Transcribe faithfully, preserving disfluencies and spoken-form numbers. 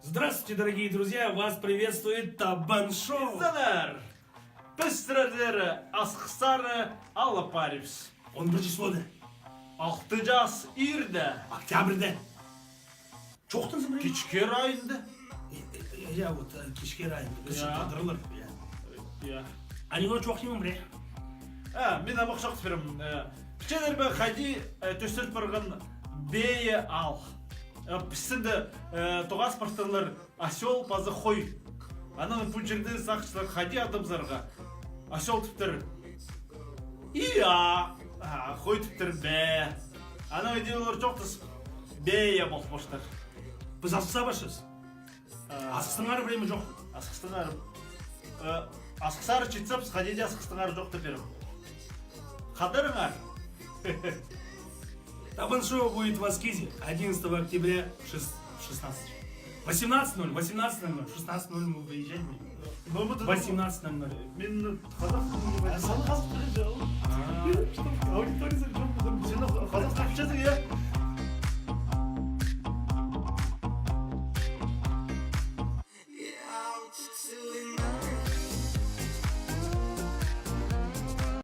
Здравствуйте, дорогие друзья! Вас приветствует Табан Шоу! Изеннер! Піс сірерні Асхыссар алып парибыс. Он пір числода. Алты час иирде. Октябрьда. Чоохтанзың ба? Кичкер айында. Э, э, э, я, вот, э, кичкер айында. Кічіг, я, тадырлар, я. Я. Анекдот чоохтирға пирем. А, мин ам чоохтап пирем. Э, пілчезер бе, хайди, э, тӧстеліп парған бее аал. Э, пістің дее, э, тоғас партырлар осёл паза хой. Анаң пу чирде сағынчалар, хайди адабызарға. Осёл тіптір иа, а хой тіптір бе. Анаң иди олар чоохтас, бее полып парчалар. Піс Асхыссар парчабыс. А. Асхыстаңар пірее ме, чох? Асхыстаңар. Э, Асхыссар читсебіс, хайди дее Асхыстаңар чоохтап пирем. Хадарыңар. Табан Шоу будет в Аскизе одиннадцатого октября в шест-, в шестнадцать. Восемнадцать ноль, восемнадцать ноль ноль, шестнадцать ноль мы выезжаем. Ну, мы тут восемнадцать ноль ноль. Мин хазах тілінде. А, сен хазах тілінде, ол. А. Аудитория сен чоғыл. Сен хазах тілінде.